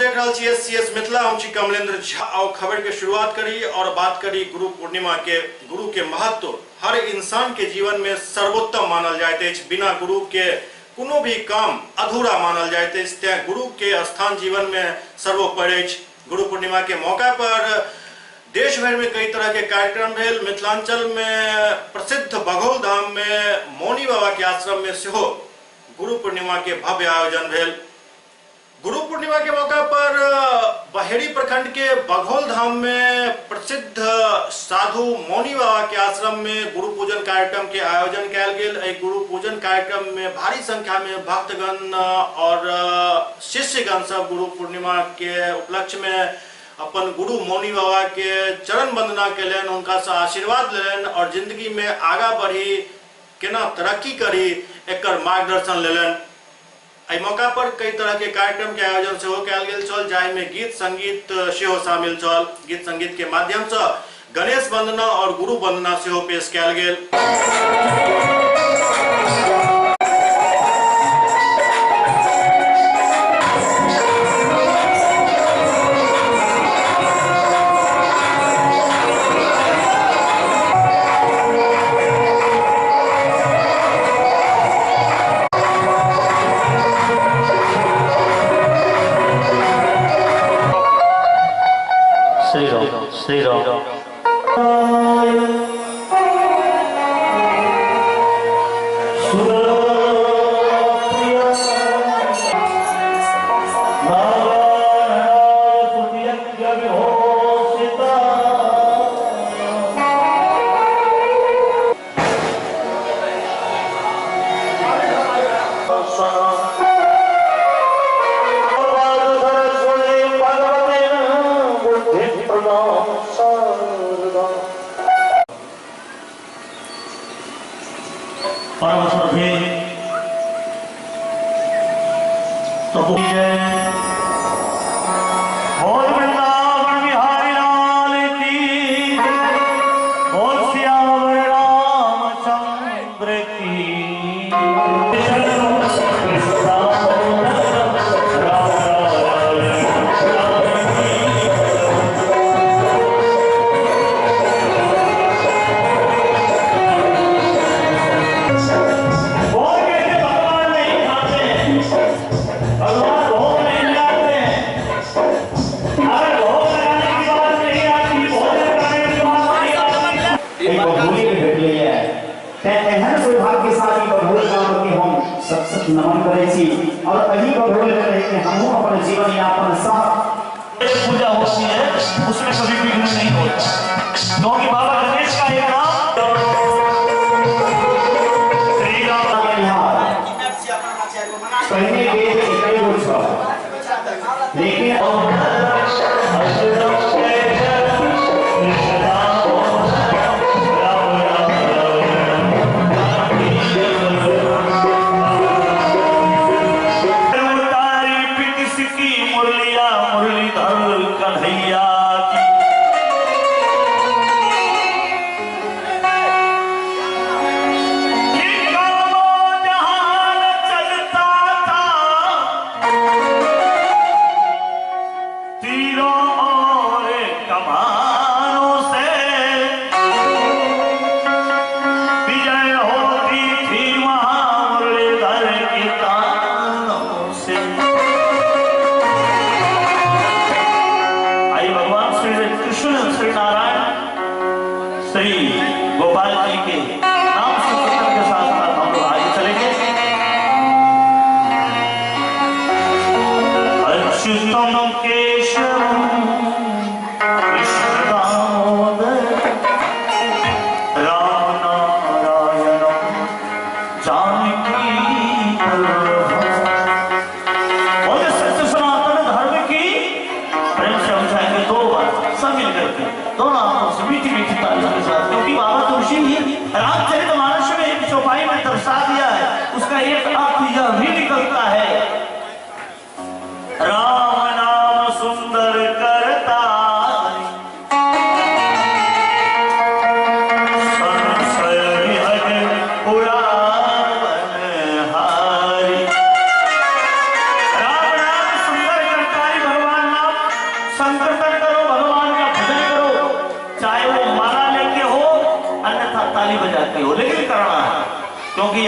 देख रहल छी एससीएस मिथिला। हम छी कमलेंद्र झा। और खबर के शुरुआत करी और बात करी गुरु पूर्णिमा के। गुरु के महत्व हर इंसान के जीवन में सर्वोत्तम मानल जाइत अछि। बिना गुरु के कोनो भी काम अधूरा मानल जाइत अछि, तें गुरु के स्थान जीवन में सर्वोपरि अछि। गुरु पूर्णिमा के मौका पर देश भर में कई तरह के कार्यक्रम भेल। मिथिलांचल में प्रसिद्ध बघौल धाम में मौनी बाबा के आश्रम में सेहो गुरु पूर्णिमा के भव्य आयोजन भेल। गुरु पूर्णिमा के मौका पर बहेड़ी प्रखंड के बघौल धाम में प्रसिद्ध साधु मौनी बाबा के आश्रम में गुरु पूजन कार्यक्रम के आयोजन कयल गेल। एहि गुरु पूजन कार्यक्रम में भारी संख्या में भक्तगण और शिष्यगण सब गुरु पूर्णिमा के उपलक्ष्य में अपन गुरु मौनी बाबा के चरण वंदना केलनि, हुनका से आशीर्वाद लेलनि और जिंदगी में आगा बढ़ी केना तरक्की करी एकर मार्गदर्शन लेलनि। एहि मौका पर कई तरह के कार्यक्रम के आयोजन सेहो कयल गेल छल, जाहि में गीत संगीत सेहो शामिल छल। गीत संगीत के माध्यम से गणेश वंदना और गुरु वंदना सेहो पेश कयल गेल। श्री राम। परम श्रद्धे जय बोल वृंदावन बिहारी लाल की जय, बोल सियावर रामचंद्र की। नमन करै छी और एही बघौल में रहि के हमहूँ अपन जीवन यापन सह पूजा होती है उसमें कभी विघ्न नहीं होता, क्योंकि बाबा गणेश का एक नाम श्री राम। पहिने वेद कई गो छल, लेकिन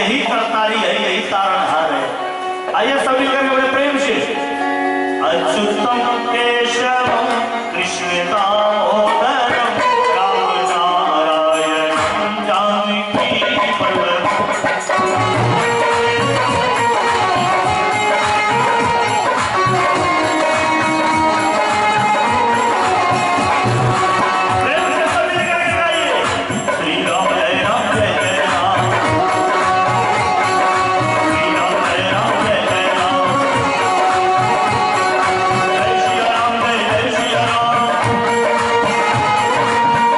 यही करतारी है, यही तारणहार है। आइए सब मिलकर के बड़े प्रेम से अच्युतम केशवम कृष्ण दामोदरम राम नारायणम जानकी वल्लभम। प्रेम से सब मिलकर के गाइए श्री राम जय राम जय जय राम, श्री राम जय राम जय जय राम, जय श्री राम जय जय श्री राम,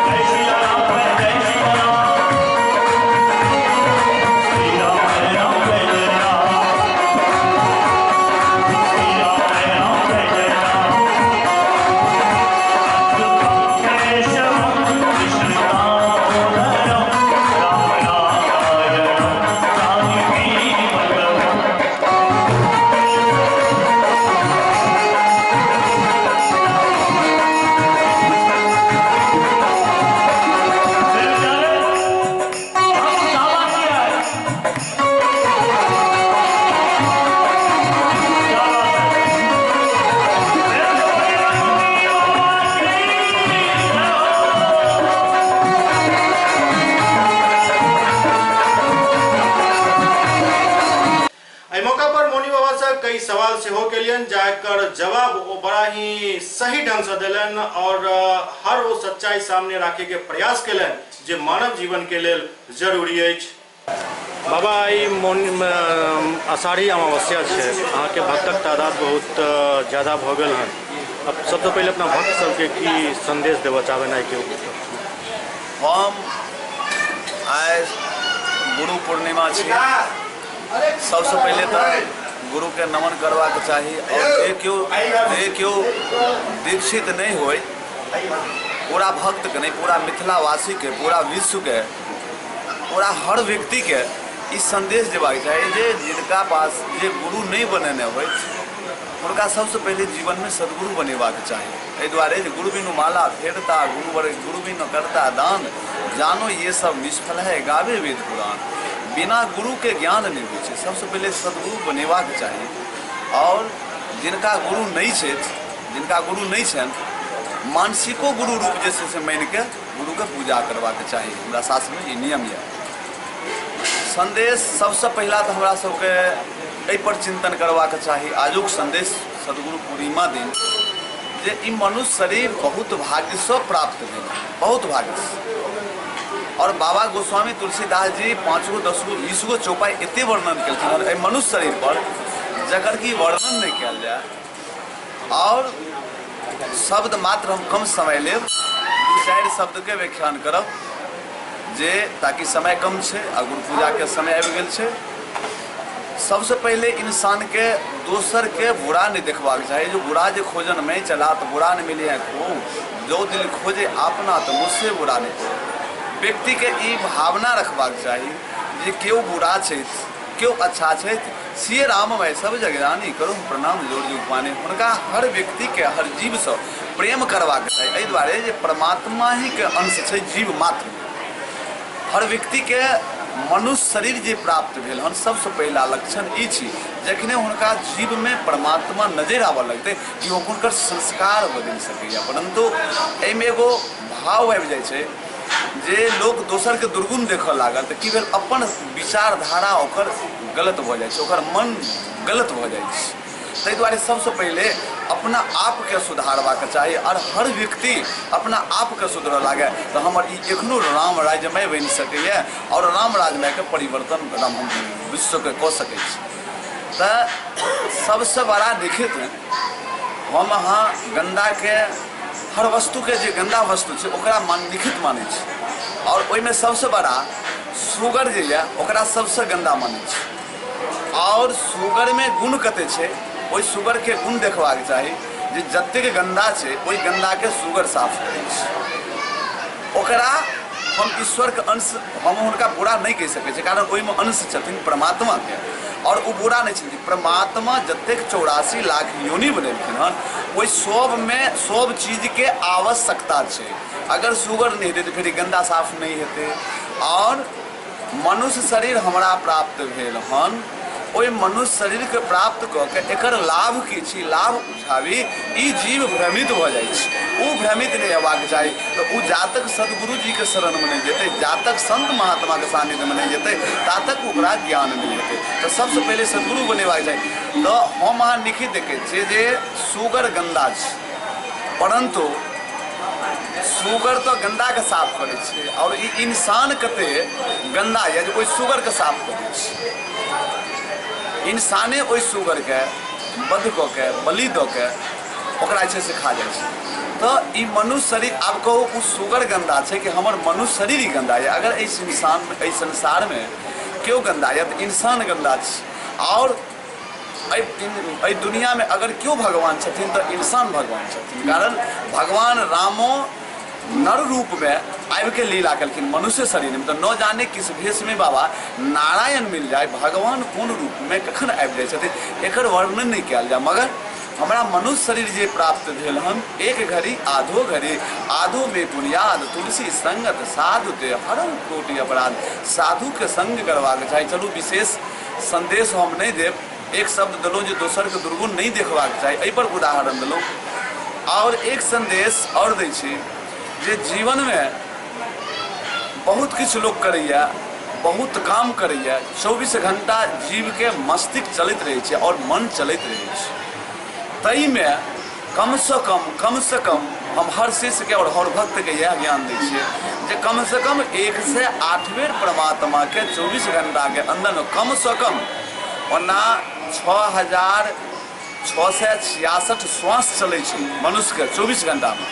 जय श्री राम जय जय श्री राम, श्री राम जय राम जय जय राम, श्री राम जय राम जय जय राम। केशवम कृष्ण दामोदरम राम नारायणम जानकी वल्लभम। मेरे प्यारे, हम दावा किया है, क्या बात है। प्रेम से बोलिए लक्ष्मी बाबा की जय हो। एहि मौका पर मौनी बाबा से कई सवाल सेहो केलियनि, जाकर जवाब वो बड़ा ही सही ढंग से देलनि और हर वो सच्चाई सामने राखे के प्रयास केलनि जे मानव जीवन के लेल जरूरी अछि। बाबा ई आषाढ़ी अमावस्या छै, अहाँके भक्तक तादाद बहुत ज्यादा भऽ गेल हन। अब सबसँ पहिले अपना भक्त सबके की संदेश देबऽ चाहबै आइके ऊपर? हम आइ गुरु पूर्णिमा छी। सबसँ पहिले तऽ गुरुके नमन करबाक चाही और जे केओ दीक्षित नहि होय, पूरा भक्तके नहि, पूरा मिथिलावासीके, पूरा विश्वके, पूरा हर व्यक्तिके ई संदेश देबाक चाही जे जिनका पास जे गुरु नहि बनेने होय हुनका सबसँ पहिले जीवनमे सदगुरु बनेबाक चाही। एहि दुआरे जे गुरु बिनु माला फेरता, गुरु बिनु करता दान, जानो ये सब निष्फल है गावे वेद पुराण। बिना गुरु के ज्ञान नहीं होइ छै। सबसँ पहिले सदगुरु बनेबाक चाही। और जिनका गुरु नहीं छथि, जिनका गुरु नहीं छनि, मानसिको गुरु रूप जे छै से मानिके गुरुके पूजा करबाक चाही। हमरा शास्त्रमे ई नियम यऽ। संदेश सबसँ पहिला तऽ हमरा सबके एहिपर चिंतन करबाक चाही। आजुक संदेश सदगुरु पूर्णिमा दिन जे ई मनुष्य शरीर बहुत भाग्यसँ प्राप्त भेल, बहुत भाग्यसँ। और बाबा गोस्वामी तुलसीदास जी 5 गो 10 गो 20 गो चौपाई एते वर्णन केलखिन हन एहि मनुष्य शरीर पर, जकर कि वर्णन नहि कयल जाय। और शब्द मात्र हम कम समय लेब, 2-4 शब्दके व्याख्यान करब जे ताकि समय कम छै आ गुरु पूजाके समय आबि गेल छै। सबसे पहिले इंसान के दोसर के बुरा नहीं देखबाक चाही। जो बुरा जे खोजन में चला तो बुरा नहीं मिले है को, जो दिल खोजे अपना तो मुझसे बुरा नहीं को। व्यक्ति के ई भावना रखबाक चाही जे केओ बुरा छै केओ अच्छा छै, सिय राम मैं सब जग रानी करू प्रणाम जोर जुग पानी। हुनका हर व्यक्ति के हर जीवसँ प्रेम करबाक चाही। एहि दुआरे जे परमात्मा ही के अंश छै जीव मात्र। हर व्यक्ति के मनुष्य शरीर जे प्राप्त भेल हन सबसँ पहिला लक्षण ई छी जखने हुनका जीव में परमात्मा नजर आबऽ लगतै कि ओ हुनकर संस्कार बदलि सकैए। परंतु एहिमे एगो भाव आबि जाइ छै जे लोक दोसरके दुर्गुण देखऽ लागल तऽ की भेल, अपन विचारधारा ओकर गलत भऽ जाइ छै, ओकर मन गलत भऽ जाइ छै। ताहि दुआरे सबसँ पहिले अपना आपके सुधारबाक चाही। और हर व्यक्ति अपना आपके सुधरऽ लागै तऽ हमर ई एखनो राम राज्यमय बनि सकैए और राम राज्यमयके परिवर्तन हम विश्वके कऽ सकै छी। तऽ सबसँ बड़ा लिखित हम अहाँ गन्दाके हर वस्तुके जे गन्दा वस्तु छै ओकरा लिखित मानै छी और ओहिमे सबसँ बड़ा सुगर जे यऽ ओकरा सबसँ गन्दा मानै छी। और सुगरमे गुण कते छै, ओहि सुगरके गुण देखबाक चाही जे जतेक गन्दा छै ओहि गन्दाके सुगर साफ करै छै। ओकरा हम ईश्वरके अंश, हम हुनका बुरा नहि कहि सकै छी, कारण ओहिमे अंश छथिन परमात्माके और ओ बुरा नहीं छथिन। परमात्मा जतेक 84 लाख योनि बनेलखिन हन ओहि सबमे सब चीजके आवश्यकता छै। अगर सुगर नहीं हेतै तऽ फेर गन्दा साफ नहीं हेतै। और मनुष्य शरीर हमरा प्राप्त भेल हन, ओहि मनुष्य शरीरके प्राप्त कऽ के एकर लाभ की छी, लाभ उठाबी। ई जीव भ्रमित भऽ जाइ छै, ओ भ्रमित नहि हेबाक चाही। तऽ ओ जातक सदगुरु जीके शरणमे नहि जेतै, जातक संत महात्माके सान्निध्यमे नहि जेतै, तातक ओकरा ज्ञान नहि हेतै। तऽ सबसँ पहिले सदगुरु बनेबाक चाही। तऽ हम अहाँ लिखित देखै छियै जे सुगर गन्दा छै, परन्तु सुगर तऽ गन्दाके साफ करै छै, आओर ई इंसान कते गन्दा यऽ जे ओहि सुगरके साफ करै छै। इंसाने ओहि सुगरके वध कऽ के बलि दऽ के ओकरा जे छै से खा जाइ छै। तऽ ई मनुष्य शरीर, आब कहू ओ सुगर गन्दा छै कि हमर मनुष्य शरीर ही गन्दा यऽ? अगर एहि इंसान एहि संसारमे केओ गन्दा यऽ तऽ इंसान गन्दा छै, आओर एहि दुनियामे अगर केओ भगवान छथिन तऽ इंसान भगवान छथिन। कारण भगवान रामो नर रूप में आबि के लीला केलखिन मनुष्य शरीर में, तऽ न जाने किस भेष में बाबा नारायण मिल जाय, भगवान कोन रूप में कखन आबि जाइ छथिन एकर वर्णन नहि कयल जाय। मगर हमरा मनुष्य शरीर जे प्राप्त भेल हन, एक घड़ी आधो घड़ी आधो में बुनियाद, तुलसी संगत साधु ते हरौ कोटि अपराध। साधु के संग करबाक चाही। चलू विशेष संदेश हम नहि देब, एक शब्द देलहुँ जे दोसरके दुर्गुण नहि देखबाक चाही, एहिपर उदाहरण देलहुँ। आओर एक संदेश आओर दै छी जे जीवनमे बहुत किछु लोक करैए, बहुत काम करैए, 24 घंटा जीवके मस्तिष्क चलैत रहै छै आओर मन चलैत रहै छै। ताहिमे कमसँ कम हम हर शिष्यके आओर हर भक्तके इएह ज्ञान दै छियै जे कमसँ कम 1 से 8 बेर परमात्माके 24 घंटाके अन्दरमे कमसँ कम, ओना 6666 श्वास चलै छै मनुष्यके 24 घंटामे,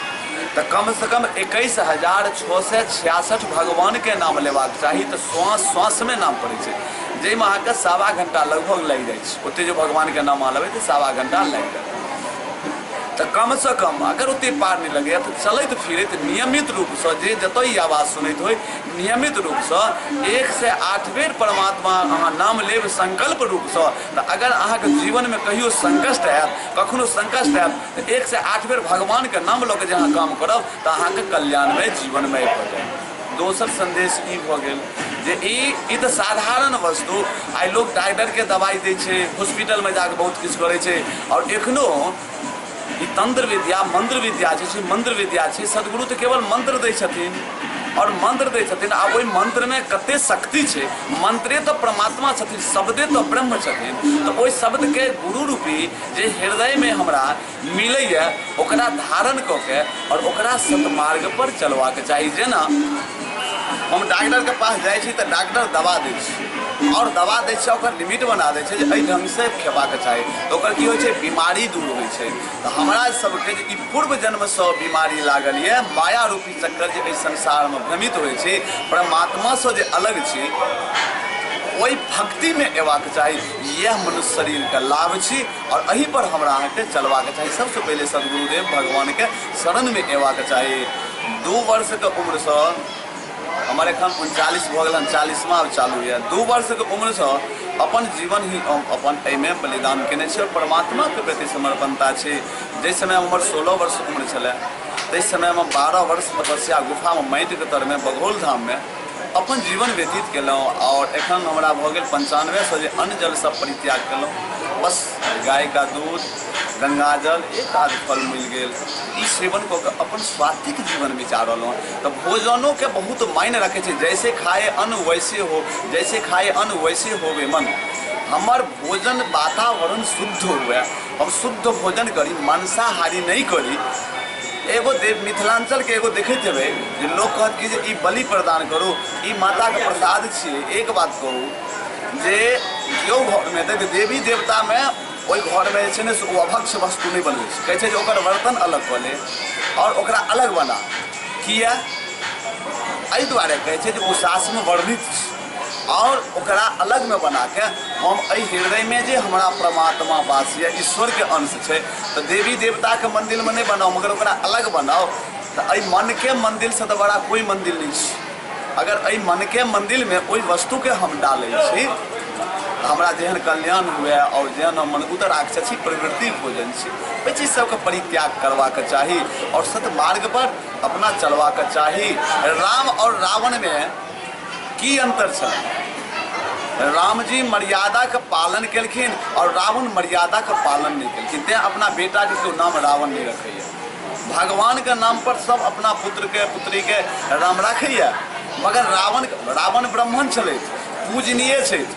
तऽ कमसँ कम 21666 भगवानके नाम लेबाक चाही। तऽ श्वास श्वासमे नाम पड़ै छै, जाहिमे अहाँके 1.25 घंटा लगभग लागि जाइ छै। ओते जे भगवानके नाम अहाँ लेबै तऽ 1.25 घंटा लागि जायत। तऽ कमसँ कम अगर ओते पार नहि लगैए तऽ चलैत फिरैत नियमित रूपसँ जे जतऽ ई आवाज सुनैत होइ, नियमित रूपसँ 1 से 8 बेर परमात्मा अहाँ नाम लेब संकल्प रूपसँ। तऽ अगर अहाँके जीवनमे कहियो संकष्ट आयत, कखनो संकष्ट आयत, तऽ 1 से 8 बेर भगवानके नाम लऽ के जे अहाँ काम करब तऽ अहाँके कल्याणमय जीवनमय भऽ जायत। दोसर संदेश ई भऽ गेल जे ई तऽ साधारण वस्तु, आइ लोक डॉक्टरके दवाइ दै छै, हॉस्पिटलमे जाकऽ बहुत किछु करै छै, आओर एखनो ई तंत्र विद्या मंत्र विद्या छै, मंत्र विद्या छै। सदगुरु तऽ केवल मंत्र दै छथिन आओर मंत्र दै छथिन, आ ओहि मंत्रमे कते शक्ति छै। मंत्रे तऽ परमात्मा छथिन, शब्दे तऽ ब्रह्म छथिन। तऽ ओहि शब्दके गुरु रूपी जे हृदयमे हमरा मिलैए ओकरा धारण कऽ के आओर ओकरा सतमार्ग पर चलबाक चाही। जेना हम डॉक्टरके पास जाइ छी तऽ डॉक्टर दवा दै छै, आओर दवा दै छै ओकर लिमिट बना दै छै जे एहि ढङ्गसँ खेबाक चाही, तऽ ओकर की होइ छै, बीमारी दूर होइ छै। तऽ हमरा सबके जे ई पूर्व जन्मसँ बीमारी लागल यऽ, माया रूपी चक्कर जे एहि संसारमे भ्रमित होइ छै, परमात्मासँ जे अलग छी, ओहि भक्तिमे अयबाक चाही। इएह मनुष्य शरीरके लाभ छी आओर एहि पर हमरा अहाँके चलबाक चाही। सबसँ पहिले सदगुरुदेव भगवानके शरणमे अयबाक चाही। 2 वर्षके उम्रसँ, हमर एखन 39 भऽ गेल हन, 40वां आब चालू यऽ। 2 वर्षके उम्रसँ अपन जीवन ही हम अपन एहिमे बलिदान केने छी आओर परमात्माके प्रति समर्पणता छै। जाहि समयमे हमर 16 वर्ष उम्र छलै ताहि समयमे 12 वर्ष तपस्या गुफामे माटिके तरमे बघौल धाममे अपन जीवन व्यतीत केलहुँ। आओर एखन हमरा भऽ गेल 95 जे अन्न जल सब परित्याग केलहुँ, बस गाय का दूध, गंगा जल, एक आध फल मिल गेल, ई सेवन कऽ के अपन स्वातिक जीवन बिता रहलहुँ। तऽ भोजनोके बहुत मायने रखै छै, जैसे खाए अन्न वैसे हो, जैसे खाए अन्न वैसे होवे मन। हमर भोजन वातावरण शुद्ध हुए, हम शुद्ध भोजन करी, मांसाहारी नहि करी। एगो देव मिथिलांचलके एगो देखैत हेबै जे लोक कहत कि जे ई बलि प्रदान करू, ई माताके प्रसाद छियै। एक बात कहू जे केओ घरमे तऽ देवी देवतामे ओहि घरमे जे छै ने से ओ अभक्ष वस्तु नहि बनबै छै, कहै छै जे ओकर बर्तन अलग कऽ ले आओर ओकरा अलग बना। किया? एहि दुआरे कहै छै जे ओ शास्त्रमे वर्णित छै आओर ओकरा अलगमे बनाके हम एहि हृदयमे जे हमरा परमात्मा वास यऽ, ईश्वरके अंश छै, तऽ देवी देवताके मन्दिरमे नहि बनाउ मगर ओकरा अलग बनाउ। तऽ एहि मनके मन्दिरसँ तऽ बड़ा कोइ मन्दिर नहि छै। अगर एहि मनके मन्दिरमे ओहि वस्तुके हम डालै छी तऽ हमरा जेहन कल्याण हुए आओर जेहन हम मन उतर राक्षसी प्रवृत्ति भोजन छी, ओहि चीज सबके परित्याग करबाक चाही आओर सतमार्ग पर अपना चलबाक चाही। राम और रावणमे की अंतर छल? राम जी मर्यादा के पालन केलखिन और रावण मर्यादा के पालन नहीं केलखिन, तें अपना बेटा के केओ नाम रावण नहीं रखैया। भगवान के नाम पर सब अपना पुत्र के पुत्री के राम रखैया, मगर रावण रावण ब्राह्मण छलै, पूजनीय छथि,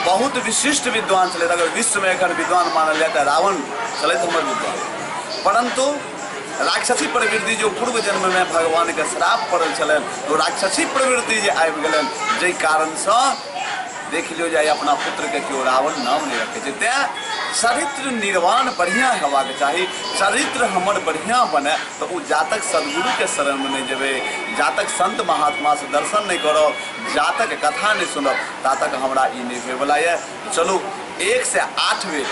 बहुत विशिष्ट विद्वान छलै। अगर विश्व में एखन विद्वान मानल जाए तऽ रावण छलथि हमर विद्वान। परंतु राक्षसी प्रवृत्ति जो पूर्व जन्म में भगवान के श्राप पड़ल छलनि, तो राक्षसी प्रवृत्ति जे आबि गेलनि, जाहि कारणसँ देख लियौ जे अपना पुत्र के केओ रावण नाम नहीं रखे छै। तें चरित्र निर्माण बढ़िया हेबाक चाही। चरित्र हमर बढ़िया बने तो ओ जातक सदगुरु के शरण में नहीं जेबै, जातक संत महात्मा से दर्शन नहीं करब, जातक कथा नहीं सुनब, तातक हमरा ई नहीं होयवला यऽ। चलू 1 से 8 बेर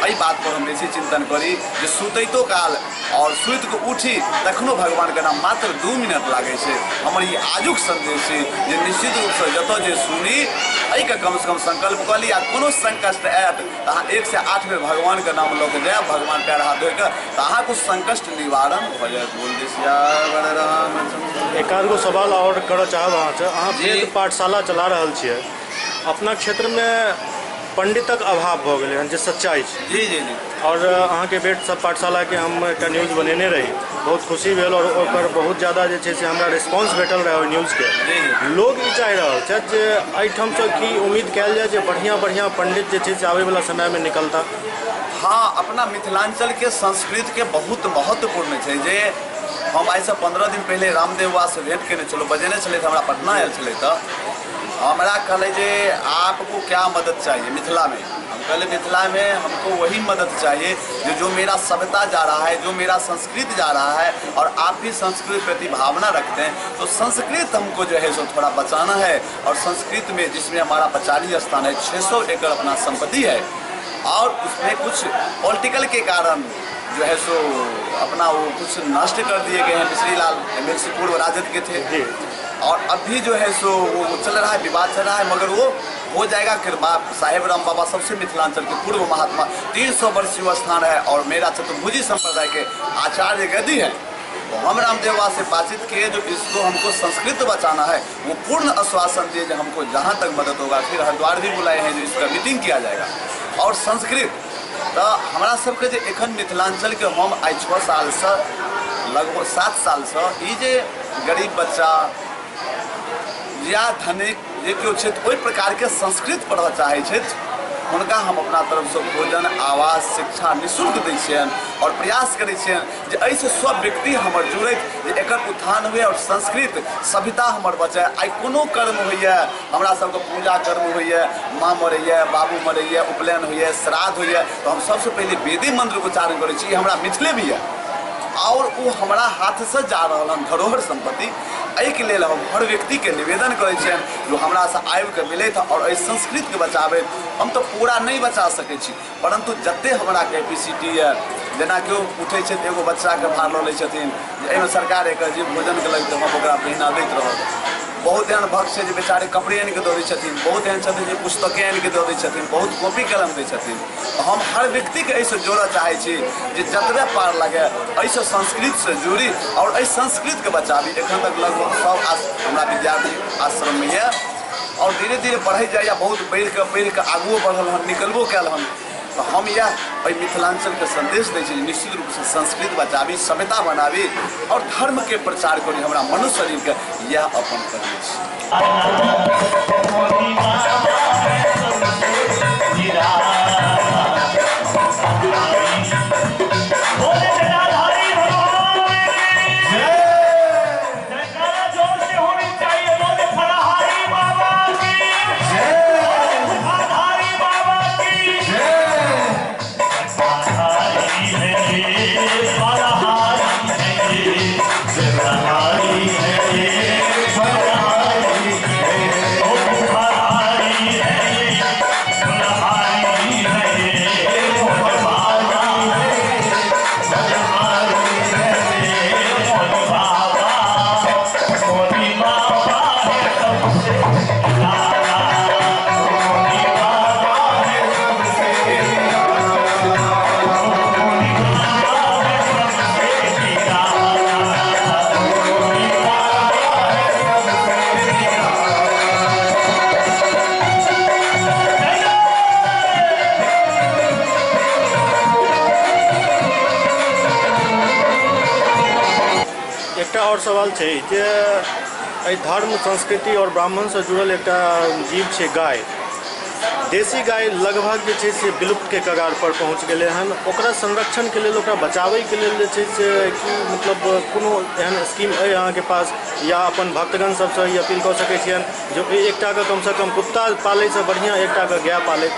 एहि बात पर हम बेसी चिंतन करी जे सुतैतो काल और सुति कऽ उठी तखनो भगवान के नाम मात्र 2 मिनट लागै छै। हमर ई आजुक संदेश छै जे निश्चित रूपसँ जतऽ जे सुनी एहिके कमसँ कम संकल्प कऽ ली, आ कोनो संकष्ट आयत तऽ अहाँ 1 से 8 बेर भगवान के नाम लऽ कऽ जायब, भगवान पैर हाथ धोइ कऽ, तऽ अहाँके संकष्ट निवारण भऽ जायत। बोल सियावर रामचंद्र। एक आध गो सवाल और करऽ चाहब अहाँसँ। अहाँ वेद पाठशाला चला रहल छियै, अपना क्षेत्रमे पंडितक अभाव भऽ गेलै हन, जे सच्चाइ छै। जी जी जी। और अहाँके वेद सब पाठशालाके हम एकटा न्यूज बनेने रही, बहुत खुशी भेल और ओकर बहुत ज़्यादा जे छै से हमरा रिस्पॉन्स भेटल रहै ओहि न्यूजके। लोग ई चाहि रहल छथि जे एहिठामसँ की उम्मीद कयल जाय जे बढ़िआँ बढ़िआँ पंडित जे छै से आबैवला समयमे निकलता। हाँ, अपना मिथिलांचलके संस्कृतके बहुत महत्वपूर्ण छै जे हम आइसँ 15 दिन पहिले रामदेव बाबासँ भेंट केने छलहुँ, बजेने छलथि, हमरा पटना आयल छलै, तऽ हमरा कहले जे आपको क्या मदद चाहिए मिथिला में। हम कहले मिथिला में हमको वही मदद चाहिए जो जो मेरा सभ्यता जा रहा है, जो मेरा संस्कृत जा रहा है, और आप भी संस्कृत प्रति भावना रखते हैं, तो संस्कृत हमको जो है सो थोड़ा बचाना है। और संस्कृत में जिसमें हमारा पचारी स्थान है, 600 एकड़ अपना संपत्ति है, और उसमें कुछ पॉलिटिकल के कारण जो है सो अपना वो कुछ नष्ट कर दिए गए हैं। मिश्री लाल एमएलसी पूर्व राजद के थे, और अभी जो है सो वो चल रहा है, विवाद चल रहा है, मगर वो हो जाएगा। कृपा साहेब राम बाबा सबसे मिथिलांचल के पूर्व महात्मा, 300 वर्षीय स्थान है, और मेरा चतुर्भुजी संप्रदाय के आचार्य गदी है। तो हम रामदेव बाबा से बातचीत किए जो इसको हमको संस्कृत बचाना है, वो पूर्ण आश्वासन दिए जो हमको जहाँ तक मदद होगा। फिर हरिद्वार भी बुलाए हैं जो इसका मीटिंग किया जाएगा। और संस्कृत तो हमरा सबके जे एखन मिथिलांचल के हम आइ 6 सालसँ लगभग 7 सालसँ ई जे गरीब बच्चा या धनिक जे केओ छथि ओहि प्रकारके संस्कृत पढ़ऽ चाहै छथि, हुनका हम अपना तरफसँ भोजन आवास शिक्षा निःशुल्क दै छियनि और प्रयास करै छियनि जे एहिसँ सब व्यक्ति हमर जुड़ैत, जे एकर उत्थान हुए और संस्कृत सभ्यता हमर बचय। आइ कोनो कर्म होइए, हमरा सबके पूजा कर्म होइए, माँ मरैए, बाबू मरैए, उपनयन होइए, श्राद्ध होइए, तऽ हम सबसँ पहिले वेदी मंत्रके उच्चारण करै छी। हमरा मिथिले भी यऽ और वो हमरा हाथसँ जा रहल हन धरोहर संपत्ति। एहिके लेल हम हर व्यक्तिके निवेदन करै छियनि जो हमरासँ आबिके मिलैत और एहि संस्कृतके बचाबैत। हम तऽ पूरा नहि बचा सकै छी, परन्तु जते हमरा कैपेसिटी यऽ, जेना केओ उठै छथि एगो बच्चाके भार लऽ लै छथिन जे एहिमे सरकार एकर जे भोजनके लगतै हम ओकरा महीना दैत रहब। बहुत एहन भक्त छै जे बेचारे कपड़े आनिके दऽ दै छथिन, बहुत एहन छथिन जे पुस्तके आनिके दऽ दै छथिन, बहुत कॉपी कलम दै छथिन। हम हर व्यक्तिके एहिसँ जोड़ऽ चाहै छी जे जतबे पार लगे एहिसँ संस्कृतसँ जुड़ी और एहि संस्कृतके बचाबी। एखन तक लगभग सब हमरा विद्यार्थी आश्रममे यऽ और धीरे धीरे बढ़ैत जाइए, बहुत बढ़िकऽ आगुओ बढ़ल हन, निकलबो कयल हन। तऽ हम इएह एहि मिथिलांचलके संदेश दै छी निश्चित रूपसँ संस्कृत बचाबी, सभ्यता बनाबी और धर्मके प्रचार करी। हमरा मनुष्य शरीरके इएह अपन करने छी। Oh, एकटा आओर सवाल छै जे एहि धर्म संस्कृति आओर ब्राह्मणसँ जुड़ल एकटा जीव छै गाय। देशी गाय लगभग जे छै से विलुप्तके कगार पर पहुँच गेलै हन। ओकरा संरक्षणके लेल, ओकरा बचाबैके लेल जे छै से की मतलब कोनो एहन स्कीम अइ अहाँके पास, या अपन भक्तगण सबसँ ई अपील कऽ सकै छियनि जे ओहि एकटाके कमसँ कम कुत्ता पालैसँ बढ़िआँ एकटाके गाय पालै?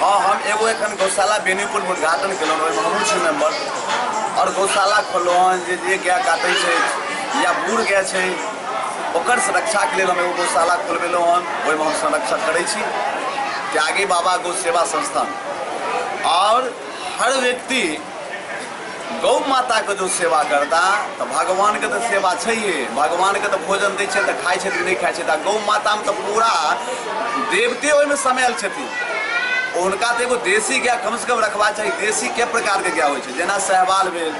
हँ, हम एगो एखन गौशाला बेनीपुरमे उद्घाटन केलहुँ, ओहिमे हमहूँ छी मेम्बर, आओर गौशाला खोललहुँ हन जे जे गाय काटै छै या बूढ़ गाय छै ओकर सुरक्षाके लेल हम एगो गौशाला खोलबेलहुँ हन, ओहिमे हम संरक्षण करै छी, त्यागी बाबा गौ सेवा संस्थान। आओर हर व्यक्ति गौ माताके जो सेवा करता तऽ भगवानके तऽ सेवा छैहे, भगवानके तऽ भोजन दै छै तऽ खाइ छथिन, नहि खाइ छथिन, आ गौ मातामे तऽ पूरा देवते ओहिमे समायल छथिन। हुनका तऽ एगो देशी गाय कमसँ कम रखबाक चाही। देशी कए प्रकारके गाय होइ छै, जेना सहवाल भेल,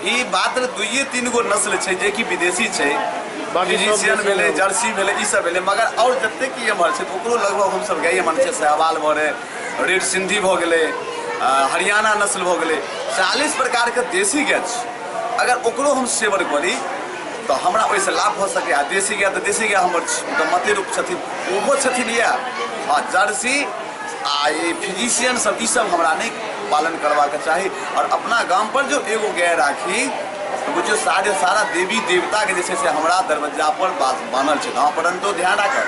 ई मात्र दुइये तीन गो नस्ल छै जेकि विदेशी छै, फिजिशियन भेलै, जर्सी भेलै, ई सब भेलै, मगर आओर जतेक एम्हर छै तऽ ओकरो लगभग हमसब गाये मानै छियै। सहवाल भऽ गेलै, रेड सिन्धी भऽ गेलै, हरियाणा नस्ल भऽ गेलै, 40 प्रकारके देशी गाय छै। अगर ओकरो हम सेवन करी तऽ हमरा ओहिसँ लाभ भऽ सकैए। आ देशी गाय तऽ देशी गाय हमर तऽ मते रूप छथिन, ओहो छथिन इएह। आ जर्सी आ ई फिजिशियन सब, ई सब हमरा नहि पालन करबाक चाही। आओर अपना गाम पर जो एगो गाय राखी तऽ बुझियौ सारे सारा देवी देवताके जे छै से हमरा दरवज्जा पर बास बान्हल छै। हँ, परन्तु ध्यान राखब,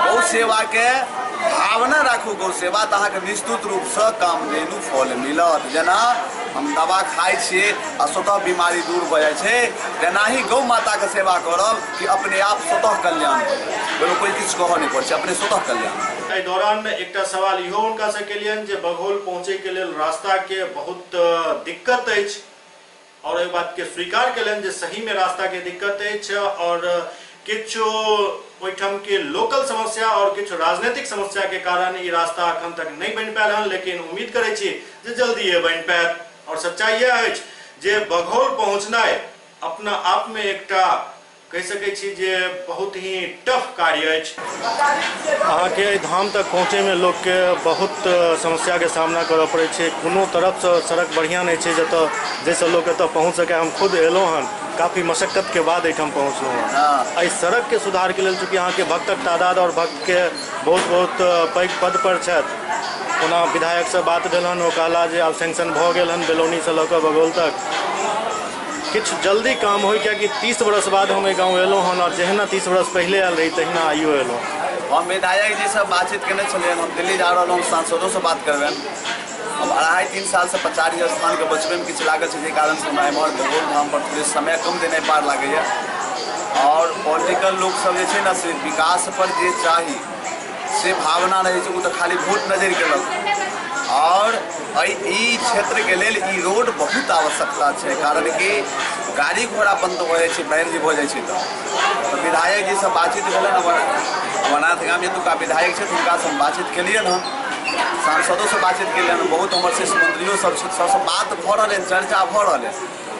गौ सेवाके भावना राखू, गौ सेवा तऽ अहाँके निश्चित रूपसँ कामधेनु फल मिलत। जेना हम दवा खाइ छियै आ स्वतः बीमारी दूर भऽ जाइ छै, तेनाही गौ माताके सेवा करब कि अपने आप स्वतः कल्याण भऽ जायत, ओहिमे कोइ किछु कहऽ नहि पड़ै छै, अपने स्वतः कल्याण। एहि दौरान एकटा सवाल इहो हुनकासँ केलियनि जे बघौल पहुँचैके लेल रास्ताके बहुत दिक्कत अछि, और एहि बात के स्वीकार केलनि जे सही में रास्ता के दिक्कत अछि और किछु ओहिठाम के लोकल समस्या और किछु राजनीतिक समस्या के कारण ई रास्ता अखन तक नहीं बनि पायल हन, लेकिन उम्मीद करै छी जे जल्दी बनि पायत। और सच्चाई यह अछि जे बघौल पहुँचनाइ अपना आप में एकटा कहि सकै छी जे बहुत ही टफ कार्य अछि। अहाँके एहि धाम तक पहुँचैमे लोकके बहुत समस्याके सामना करऽ पड़ै छै। कोनो तरफसँ सड़क बढ़िआँ नहि छै जतऽ जाहिसँ लोक एतऽ पहुँच सकै। हम खुद एलहुँ हन, काफी मशक्कतके बाद एहिठाम पहुँचलहुँ हँ। एहि सड़कके सुधारके लेल चूँकि अहाँके भक्तक तादाद और भक्तके बहुत बहुत पैघ पद पर छथि, ओना विधायकसँ बात भेल हन, ओ कहला जे आब सैंक्शन भऽ गेल हन बेलौनीसँ लऽ कऽ बघौल तक, किछु जल्दी काम होइ, कियाकि 30 बरस बाद हम एहि गाँव एलहुँ हन और जहिना 30 बरस पहिले आयल रही तहिना आइयो एलहुँ। हम विधायक जी से बातचीत केने छलियनि, हम दिल्ली जा रहल हूँ, सांसदोसँ बात करबनि। हम 2.5-3 सालसँ पचारी स्थानके बचबैमे किछु लागल छै, जाहि कारणसँ हमरा एम्हर बघौल धाम पर थोड़े समय कम देनाइ पार लागैए। और पॉलिटिकल लोकसब जे छै ने से विकास पर जे चाही से भावना रहै छै, ओ तऽ खाली वोट नजरि केलक। और एहि क्षेत्रके लेल ई रोड बहुत आवश्यकता छै, कारण कि गाड़ी घोड़ा बंद भऽ जाइ छै, बाढ़ि जे भऽ जाइ छै। तऽ विधायक जीसँ बातचीत भेलनि, हमर अमरनाथ गाम एतुका विधायक छथि, हुनकासँ हम बातचीत केलियनि हन, सांसदोसँ बातचीत केलियनि हन, बहुत हमर शीर्ष मंत्रियो सब छथि, सबसँ बात भऽ रहल हन, चर्चा भऽ रहल हन।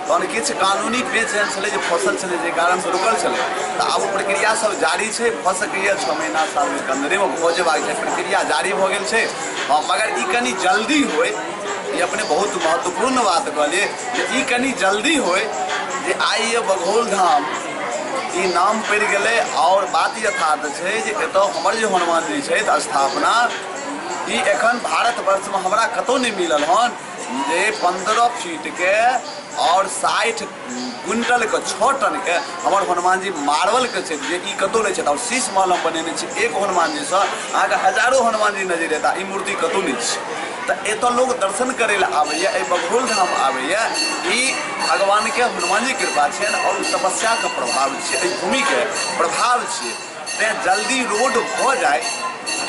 तहन किछु कानूनी पेच एहन छलै जे फसल छलै, जाहि कारणसँ रुकल छलै, तऽ आब ओ प्रक्रिया सब जारी छै। भऽ सकैए 6 महीना सालके अन्दरेमे भऽ जेबाक छै, प्रक्रिया जारी भऽ गेल छै। हँ, मगर ई कनि जल्दी होइ, ई अपने बहुत महत्वपूर्ण बात कहलियै जे ई कनि जल्दी होइ, जे आइ ये बघौल धाम ई नाम पड़ि गेलै। आओर बात यथार्थ छै जे एतऽ हमर जे हनुमान जी छथि स्थापना, ई एखन भारतवर्षमे हमरा कतहु नहि मिलल हन जे 15 फीटके और 60 क्विंटल के 6 टन के हमर हनुमान जी मार्बल के छै, जे ई कतहु नहि छै। और शीश महल हम बनेने छी, एक हनुमान जी सँ अहाँके हजारो हनुमान जी नजरि एता, ई मूर्ति कतहु नहि छै। तऽ एतऽ लोग दर्शन करै लए आबैए, एहि बघौल धाम आबैए, ई भगवानके हनुमान जी कृपा छियनि और तपस्याके प्रभाव छियै, एहि भूमिके प्रभाव छियै। तेँ जल्दी रोड भऽ जाय,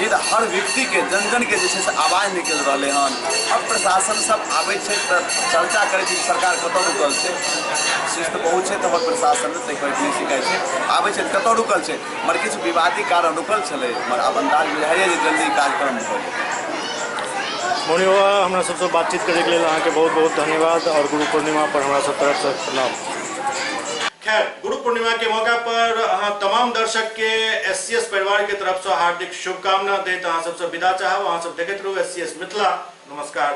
ई तऽ हर व्यक्तिके जन जनके जे छै से आवाज निकलि रहलै हन। अब प्रशासन सब आबै छै तऽ चर्चा करै छै सरकार कतऽ रुकल छै, शिस्त बहुत छै तऽ हमर प्रशासन ताहि पर नहि शिकायत छै, आबै छै कतऽ रुकल छै, मगर किछु विवादी कारण रुकल छलै, मगर आब अन्दाज बुझाइए जे जल्दी कार्यक्रम भऽ जेतै। मौनी बाबा, हमरा सबसँ बातचीत करैके लेल अहाँके बहुत बहुत धन्यवाद और गुरु पूर्णिमा पर हमरा सब तरफसँ प्रणाम। खैर, गुरु पूर्णिमा के मौका पर अहाँ तमाम दर्शक के एससीएस परिवार के तरफ से हार्दिक शुभकामना देत अहाँ सबसे विदा चाहब। अहाँ सब देखैत रहू एससीएस मिथिला। नमस्कार।